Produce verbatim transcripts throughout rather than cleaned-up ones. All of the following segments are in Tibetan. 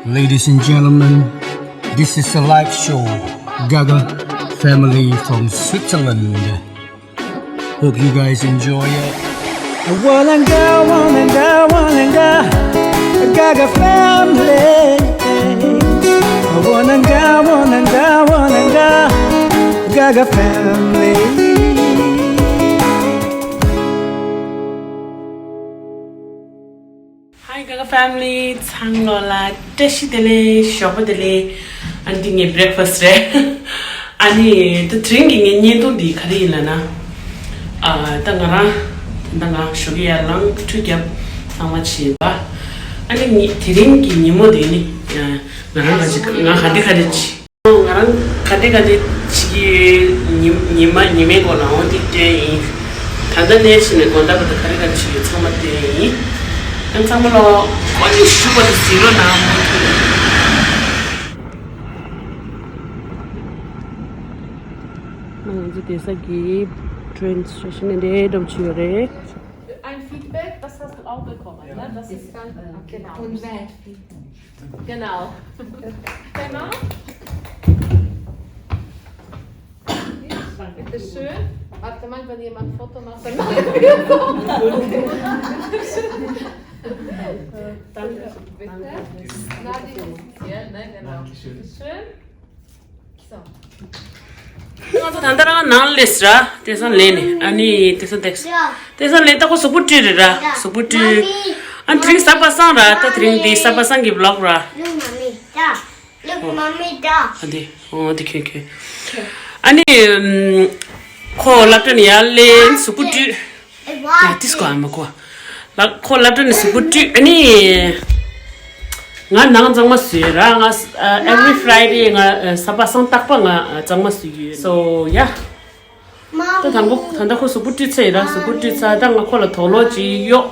Ladies and gentlemen, this is a live show, Gaga family from Switzerland. Hope you guys enjoy it. Wananga, wananga, wananga, Gaga family. Wananga, wananga, wananga, Gaga family. Hi Gaga family, ཚང་མ་ལ་བཀྲ་ཤིས་བདེ་ལེགས། ཞོགས་པ་བདེ་ལེགས། ཨ་ནི་འདི་ངའི་breakfast་རེད། ཨ་ནི་ད་དེ་རིང་གི་ངའི་བརྙན་ཐུང་འདི་ག་རེ་ཡིན་ལབ་ན། ཨ་ད་ང་རང་ད་ང་ཞོགས་ཀས་ཡར་ལངས་ཁྲུས་བརྒྱབ་གཙང་མ་བྱས་པ། ཨ་ནི་ངི་དེ་རིང་གི་ཉིན་མོ་འདི་ནི་ང་རང་ག་ཅིག་ང་ག་འདི་ག་འདི་ཅིག་ང་རང་ག་འདྲ་ག་འདྲ་བྱེད་ཀྱི་ཡོད། ཉི་ཉི་མ་ཉི་མའི་སྐོར་ལ་འོ་འདི་སྟོན་ཡིན། ད་ལྟ་ནས་བྱས་ནས་དགོང་དག་བར་དུ་ག་རེ་ག་རེ་བྱེད་ཀྱི་ཡོད་ཚང་མ་སྟོན་ཡིན། ཨ་ཚང་མ་ལོ་ཀོ་ནི་ཞུ་བ་དུ་ཟིན་རོགས་གནང་མུ་མཐུད། ང་ཚོ་བསྡད་ས་གི་train station་ནས་འདྲེ་འགྲོམ་བྱས་ཡོད་རེད། Ein Feedback, das hast du auch bekommen, ne? Das ist ganz, genau. Und wer hat Feedback? Genau. Genau. Bitte schön. Warte mal, wenn jemand ein Foto macht, dann machen wir so. Danke. Bitte. Na, die ist hier, ne? Genau. Dankeschön. Bitte schön. So. ང་ཚོ་ད་ལྟ་རང་ནང་སླེབས་ར། དེང་སང་ལས་ནས་ཨ་ནི་དེང་སང་དེག་དེང་སང་ལས་ད་ཁོ་གཟུགས་པོ་བཀྲུས་རེད་ར། གཟུགས་པོ་བཀྲུས། ཨ་དེ་རིང་གཟའ་པ་སངས་ར། ད་དེ་རིང་འདི་གཟའ་པ་སངས་ཀྱི་vlog་ར། Look, mommy, da. Look, mommy, da. ཨ་འདི་ཨོ་འདི་ཁྱོད་ཁྱོད། ཨ་ནི་ཁོ་སློབ་གྲྭ་ནས་ཡར་སླེབས་གཟུགས་པོ་བཀྲུས། ཡ་ཏིས་ཀོ་ཨ་མ་ཀོ། ལ་ཁོ་སློབ་གྲྭ་ནས་གཟུགས་པོ་བཀྲུས། ཨ་ནི་ང་ནང་གཙང་མ་བཟོས་ར། ང་every Friday ང་གཟའ་པ་སངས་རྟག་པ་ང་གཙང་མ་བཟོས་ཀྱི་ཡོད། So yeah. ད་དང་པོ་ད་ལྟ་ཁོ་གཟུགས་པོ་བཀྲུས་ཚར་ཡིན་ར། གཟུགས་པོ་བཀྲུས་ཚར། ད་ང་ཁོ་ལ་དོགས་སློང་ཅིག་གཡོག་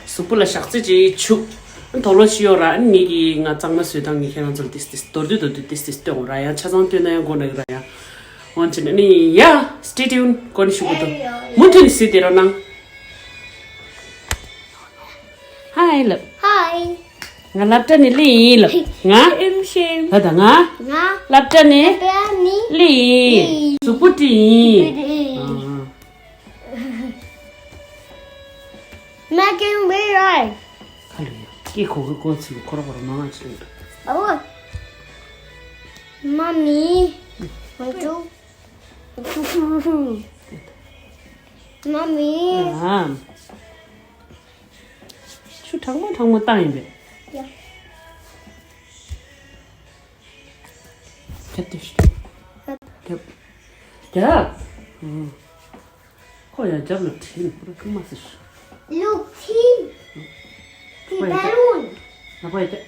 གཟུགས་པོ་ལ་ཞག་ཚི་ཅིག་བྱུག་དོགས་སློང་ཅིག་གཡོག་ར། ཨ་ནི་ངེད་ཀྱིས་ང་གཙང་མ་བཟོས་དང་ངེད་ཁྱེད་རང་ཚོ་ལ་ཏིས་ཏིས་མདོར་བསྡུས་མདོར་བསྡུས་ཏིས་ཏིས་སྟོན་འོང་ར། ཡང་ཆ་ཚང་སྟོན་ན་ཡང་མགོ་ན་གི་ར། ཡང་འོན་ཅི་ནི་ཡ་stay tuned། གོ་ནི་ཞུ་གི་འདུག་མུ་མཐུད་ནས་གཟིགས་བསྡད་རོགས་གནང་། Hi ལབ། Hi. ང་སློབ་གྲྭ་ནས་སླེབས་ཡིན་ལབ། ང་ཨིམ་ཤེམ། ད་ད་ང་ང་སློབ་གྲྭ་ནས་སློབ་གྲྭ་ནས་སླེབས་ཡིན། སླེབས་ཡིན། གཟུགས་པོ་བཀྲུས་ཡིན། བཀྲུས་ཡིན། ཨ། Making me right. ཁ་ལུ་ཡ། སྐད་གོ་གི་གོ་ཚིག་ཁོ་ར་ཁོ་ར་མ་ང་ཚིག་འདུག་ཨ་བོ། Mommy. Want to? Mommy. ཨ། ཆུ་གྲང་མོ་གྲང་མོ་བཏང་ཡིན་པས། ཡ། རྒྱབ་སྟེ་ཤི། རྒྱབ། རྒྱབ། ཨུ། ཁོ་ཡང་རྒྱབ་ལ་དྲིལ་ནས་ཁོ་ར་ཁུག་མ་ཟེར། Look, see. See balloon. ལག་པ་ཡ་རྒྱབ།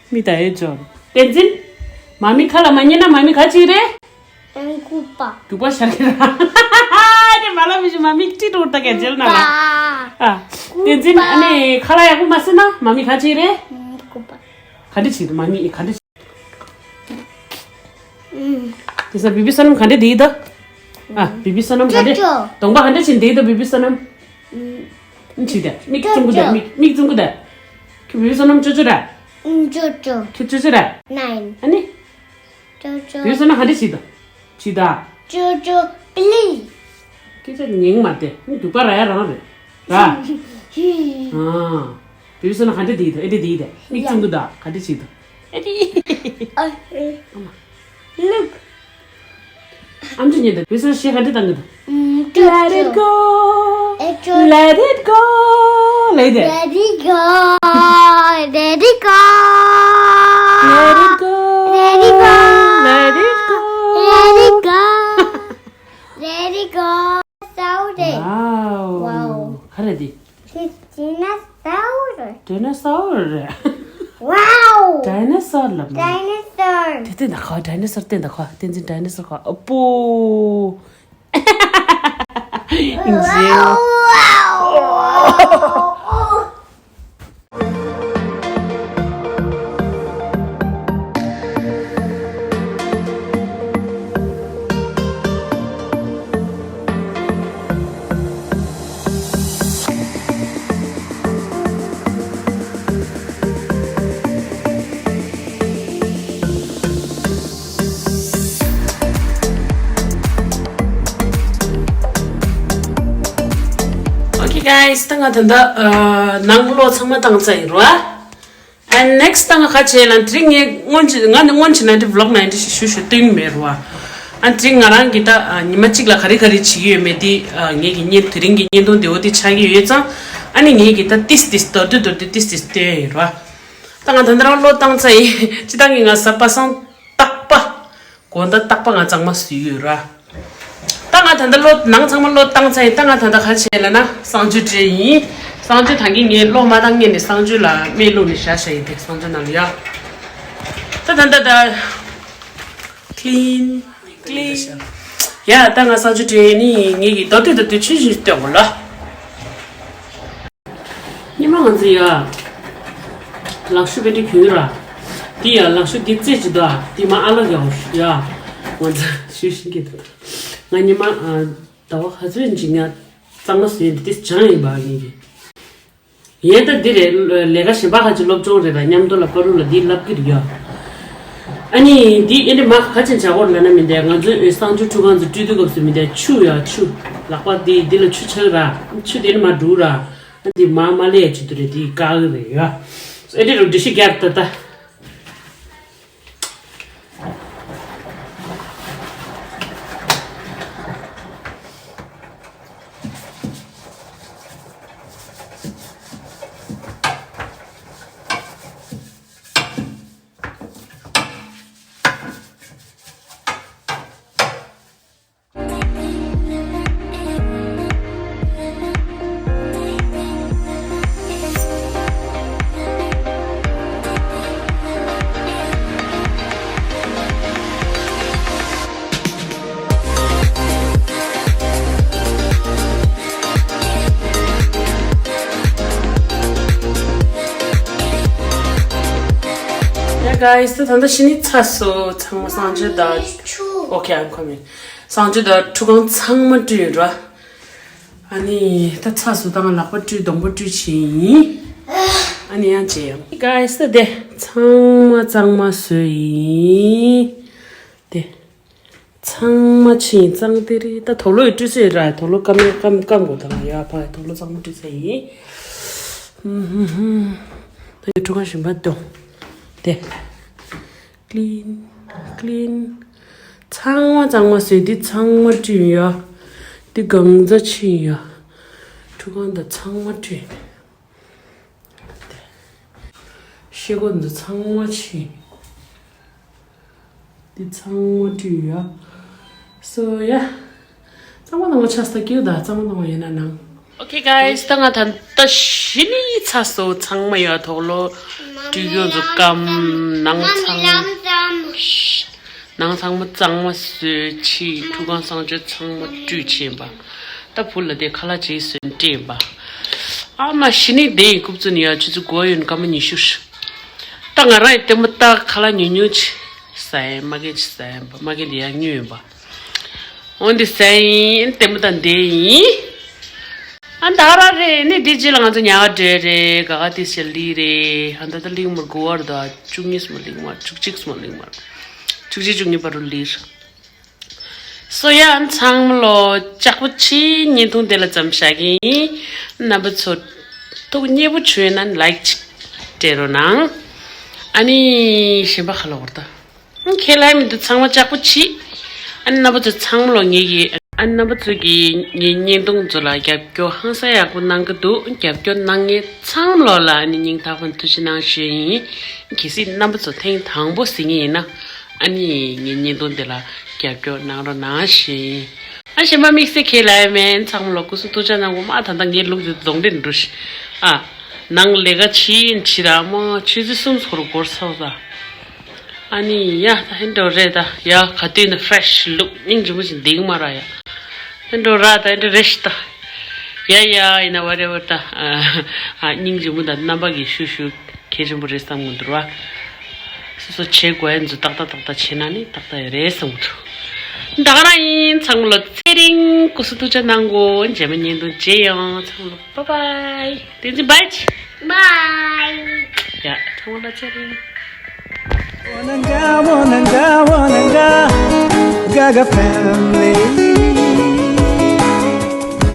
མི་ད་ཨེ་ཇོ། བསྟན་འཛིན། མ་མི་ཁ་ལ་མ་ཉན་ན་མ་མི་ག་ཅི་རེད། ཨང་ཀུ་པ། དུ་པ་ཤར་གི་ར། དེ་མ་ལ་མི་ཞིག་མ་མི་ཀྲི་ཏོར་ད་ག་ཇེལ་ན་ལ། ཨ། བསྟན་འཛིན་ཨ་ནི་ཁ་ལ་ཡག་པོ་མ་ཟེར་ན་མ་མི་ག་ཅི་རེད། ཨང་ཀུ་པ། ག་འདྲ་བྱེད་དུ་མ་མི་ག་འདྲ་བྱེད། ཨུམ། དེ་ས་བི་བི་བསོད་ནམས་ག་འདྲ་བསྡད་ཡོད་དོ། ཨ། བི་བི་བསོད་ནམས་ག་འདྲ། ཅོ་ཅོ། གདོང་པ་ག་འདྲ་བྱེད་བསྡད་ཡོད་དོ་བི་བི་བསོད་ནམས། ཨུམ། ཅི་དེ་མིག་བཙུམ་གི་དེ་མིག་མིག་བཙུམ་གི་དེ། ཁྱོད་བི་བི་བསོད་ནམས་ཅོ་ཅོ་ར། ཨུམ། ཅོ་ཅོ། ཁྱོད་ཅོ་ཅོ་ར། Nine. ཨ་ནི། ཅོ་ཅོ། བི་བི་བསོད་ནམས་ག་འདྲ་བྱེད་དོ། ཅི་ད། ཅོ་ཅོ་པི་ལི། སྐད་ཆ་ཉན་མ་དེ་ནི་རྒྱུག་པ་ར་ཡ་རང་རེད། ར། ཧི། ཨ། བི་བི་བསོད་ནམས་ག་འདྲ་བསྡད་ཡོད་དོ་ཨེ་འདྲ་བསྡད་ཡོད་དེ་མིག་བཙུམ་གི་དོ་ག་འདྲ་བྱེད་དོ། ཨེ་འདྲ། ཨ། ཨ་མ། Look. ཨམ་ཅོ་ཉན་དང་བི་བི་བསོད་ནམས་གཞས་ག་འདྲ་བཏང་གི་འདུག Let it go. Let it go. Let it go. Let it go. Let it go. Let it go. Let it go. Let it go. Let it go. Let it go. Wow. Wow. ག་རེ་འདི། Dinosaur. Dinosaur. Wow. Dinosaur ལབ་ན། Dinosaur. དེ་བསྟན་ད་ཁ། ཌའི་ནོ་སོར་བསྟན་ད་ཁ། བསྟན་འཛིན་ཌའི་ནོ་སོར་ཁ། ཨ་པོ། ཨིན་ཇི། Okay guys, ད་ང་ད་ལྟ་ནང་ལོགས་ཚང་མ་བཏང་ཚར་ཡིན་རོ། And next ད་ང་ཁ་ཆེ་ལ་དེ་རིང་ངས་སྔོན་གྱི་ང་ནི་སྔོན་གྱི་ནང་དེ་vlog ནང་དེ་ཞུ་ཞུ་སྟོན་མེད་རོ། ཨ་དེ་རིང་ང་རང་གི་ད་ཉི་མ་གཅིག་ལ་ག་རེ་ག་རེ་བྱེད་ཀྱི་ཡོད་མེད་དེ་ངས་ཀྱི་བརྙན་དེ་རིང་གི་བརྙན་ཐུང་དེ་འོ་དེ་ཆགས་ཀྱི་ཡོད་ཙང་། ཨ་ནི་ངས་ཀྱི་ད་ཏིས་ཏིས་མདོར་བསྡུས་མདོར་བསྡུས་ཏིས་ཏིས་སྟོན་ཡིན་རོ། ད་ང་ད་ལྟ་རང་བློ་བཏང་ཚར་ཡིན། སྤྱིར་བཏང་གི་ང་གཟའ་པ་སངས་རྟག་པ་དགོང་དག་རྟག་པ་ང་གཙང་མ་བཟོས་ཡོད་ར། ད་ང་ད་ལྟ་བློ་ནང་ཚང་མ་བློ་བཏང་ཚར་ཡིན། ད་ང་ད་ལྟ་ག་རེ་བྱེད་ལབ་ན་གསང་སྤྱོད་བྲིས་ཡིན། གསང་སྤྱོད་ད་གིན་ངས་བློ་མ་བཏང་སྔོན་ནས་གསང་སྤྱོད་ལ་སྨན་བླུགས་ནས་བཞག་བཞག་ཡིན། དེ་གསང་སྤྱོད་ནང་ལ་ཡ། ད་ད་ད་ད། ཀླིན། ཀླིན། ཡ་ད་ང་གསང་སྤྱོད་བྲིས་ནི་ངས་ཀྱི་མདོར་བསྡུས་མདོར་བསྡུས་ཆུང་ཆུང་ཞིག་སྟོན་དགོས་ལ། སྔོན་མ་ང་ཚོ་ཡ། ལག་ཤུབས་དཔེ་འདྲ་གྱོན་ར། འདི་ཡ་ལག་ཤུབས་འདི་རྩེ་གཅིག་འདུག་ཨ། འདི་མ་ཨ་ལགས་ཡག་ཡ། ང་ཚོ་ཞུ་ཤིང་གི་འདུག་ང་སྔོན་མ་ཨ། ཟླ་བ་ག་ཚོད་ཡིན་གྱི་ང་གཙང་མ་བཟོས་འདི་དེ་སྦྱངས་ཡིན་པ་ངེད་ཀྱི། ཡས་ད་འདི་རེད། ལས་ཀ་གཞན་པ་ཁ་ཅིག་སློབ་སྦྱོང་རེད་ལ་མཉམ་དུ་ལ་པ་རུ་ལ་འདི་བསླབ་ཀྱི་རེད་ཡ། ཨ་ནི་འདི་ཨེ་འདྲ་མ་ག་ཅན་བྱ་སྐོར་ལ་ན་མི་འདས། ང་ཚོའི་འོས་གསང་སྤྱོད་ཁྲུས་ཁང་ཚོ་སྤྲུལ་དུས་སྐབས་སུ་མི་འདས་ཆུ་ཡ་ཆུ། ལག་པ་འདི་འདི་ལ་ཆུ་ཆགས་ར། ཆུ་དེ་ནི་མ་འགྲུག་ར། ཨ་འདི་མ་མ་ལས་ཡ་ཆུ་དུ་རེད་འདི་བཀག་གི་རེད་ཡ། ཨེ་འདྲ་རུ་འདྲི་ཤི་རྒྱབ་ད་ད། Yeah guys, ད་ད་ལྟ་ཕྱི་ནས་ཚར་སོང་། ཚང་མ་གསང་སྤྱོད་དང་། Okay, I'm coming. གསང་སྤྱོད་དང་ཁྲུས་ཁང་ཚང་མ་བཀྲུས་ཡོད་ར། ཨ་ནི་ད་ཚར་སོང་། ད་ང་ལག་པ་བཀྲུས་གདོང་པ་བཀྲུས་བྱས་ཡིན། ཨ་ནི་ཡང་བྱས་ཡོང་། Guys, ད་དེ་ཚང་མ་གཙང་མ་བཟོས་ཡིན། དེ་ཚང་མ་ཕྱིན་གཙང་དེ་རེད། ད་དུག་ལོག་ཡི་བཀྲུས་ཚར་ར། དུག་ལོག་སྐམ་སྐམ་སྐམ་དགོས་ད་ང་ཡ་ཕ་དུག་ལོག་གཙང་མ་བཀྲུས་ཚར་ཡིན། ཧུམ་ཧུམ་ཧུམ། ད་ཡི་ཁྲུས་ཁང་གཞན་པ་དུ་དེ། Clean, clean. ཚང་མ་གཙང་མ་བཟོས། འདི་ཚང་མ་བཀྲུས་ཡ། འདི་གང་ཚ་ཕྱིན་ཡ། ཁྲུས་ཁང་འདི་ཚང་མ་བཀྲུས། ཤེལ་སྒོ་འདི་ཚང་མ་ཕྱིན། འདི་ཚང་མ་བཀྲུས་ཡ། So yeah. གཙང་མ་གཙང་མ་ཆགས་ས་ཀྱི་ད་གཙང་མ་གཙང་མ་ཡིན་ན་ནང་། Okay guys, ད་ང་ད་ལྟ་གཞི་ནས་ཚར་སོང་། ཚང་མ་ཡོད། དུག་ལོག་བཀྲུས་ཡོད་ཚོ་སྐམ། ནང་ཚང་ནང་ཚང་མ་གཙང་མ་བཟོས། ཕྱི་ཁྲུས་ཁང་གསང་སྤྱོད་ཚང་མ་བཀྲུས་ཕྱིན་པ། ད་བུ་ལ་དེ་ཁ་ལག་ཅིག་བཟོས་སྤྲད་པ། ཨ་མ་གཞི་ནས་དེ་ཡི་རྐུབ་ཚུ་ནི་ཡ་ཆུ་ཚོད་དགུ་པ་ཡོད་ནི་སྐར་མ་ཉི་ཤུ། ད་ང་རང་ཡི་ལྟད་མོ་ལྟ་ཁ་ལག་ཉུང་ཉུང་ཅིག་ཟ་ཡིན། མ་གི་ཅིག་ཟ་ཡིན་པ། མ་གི་དེ་ཡང་ཉོས་ཡིན་པ། འོན་ཏེ་ཟ་ཡིན། ལྟད་མོ་དང་བསྡད་ཡིན། ཨ་ད་ར་རེད། ནི་འདི་རྗེས་ལ་ང་ཚོ་ཉལ་ག་འགྲོ་རེད། ག་ག་དེ་ཞལ་ལི་རེད། ཨ་ད་ད་ལིང་མར་དགུ་བར་དུ་བཅུ་གཉིས་སུ་མ་ལིང་མར་བཅུ་གཅིག་སུ་མ་ལིང་མར་བཅུ་གཅིག་བཅུ་གཉིས་བར་དུ་ལིར། So yeah, ཚང་མ་ལོ་ལྕགས་པོ་ཆེ། བརྙན་ཐུང་དེ་ལ་ཙམ་བཞག་གི་ཡིན། རྣམ་པ་ཚོ་ཐུགས་མཉེས་པོ་བྱུང་ན་like ཅིག་སྤྲད་རོགས་གནང་། ཨ་ནི་གཞན་པ་ཁ་ལོ་བར་ད། ཁས་ལེན་མི་འདུག་ཚང་མ་ལྕགས་པོ་ཆེ། ཨ་ནི་རྣམ་པ་ཚོ་ཚང་མ་ལོ་ངེད་ཀྱི། ཨ་ནི་རྣམ་པ་ཚོ་གིས་ངའི་བརྙན་ཐུང་ཚོ་ལ་རྒྱབ་སྐྱོར་ཧང་སང་ཡག་པོ་གནང་གི་འདུག་རྒྱབ་སྐྱོར་གནང་མཁན་ཚང་མ་ལོ་ལ་ཨ་ནི་སྙིང་ཐག་པ་ནས་ཐུགས་རྗེ་གནང་ཞུ་ཡིན། གལ་སྲིད་རྣམ་པ་ཚོ་ཐེངས་དང་པོ་གཟིགས་མཁན་ཡིན་ན། ཨ་ནི་ངའི་བརྙན་ཐུང་འདི་ལ་རྒྱབ་སྐྱོར་གནང་རོགས་གནང་ཞུ་ཡིན། ཨ་གཞན་པ་དམིགས་བསལ་ཁས་ལེན་མེད། ཚང་མ་ལོ་སྐུ་གཟུགས་ཐུགས་ཅག་གནང་དགོས། མ་ད་ལྟ་ངའི་ལུག་འདི་རྫོང་འདྲེན་འགྲོ་ཤི། ཨ། ནང་ལས་ཀ་ཕྱིན་ཕྱི་ར་མ་ཆུ་ཚོད་གསུམ་སྐོར་འགོར་ཚར་ད། ཨ་ནི་ཡ་ད་ཧེན་འགྲོ་རེད་ད། ཡ་ག་དུས་ནས་ཕེ་རེ་ཤི་ལུག་སྙིང་རྗེ་མོ་ཞིག་འདིག་མ་ར་ཡ། ཧེན་འགྲོ་ར་ད་ཧེན་འགྲོ་རེ་ཤི་ད། ཡ་ཡ་ཡིན་ན་ཝ་རེ་ཝར་ད། ཨ་སྙིང་རྗེ་མོ་ད་རྣམ་པ་གི་ཤུ་ཤུ་གལ་ཆེན་པོ་རེད་བསམ་གི་འདུག་ར། སོ་སོ་བྱེད་དགོས་ཡ་འཛུ་ཏག་ཏག་ཏག་ཏག་བྱེད་ན་ནི་ཏག་ཏག་ཡ་རེད་བསམ་གི་འདུག་ད་ག་རང་ཡིན། ཚང་མ་ལ་ཚེ་རིང་སྐུ་གཟུགས་ཐུགས་ཅག་གནང་གོ། རྗེས་མ་བརྙན་ཐུང་མཇལ་ཡོང་། ཚང་མ་ལ་བཱའི་བཱའི། བསྟན་འཛིན་བཱའི། བཱའི། ཡ་ཚང་མ་ལ་ཚེ་རིང་། Wananga, wananga, wananga, Gaga family.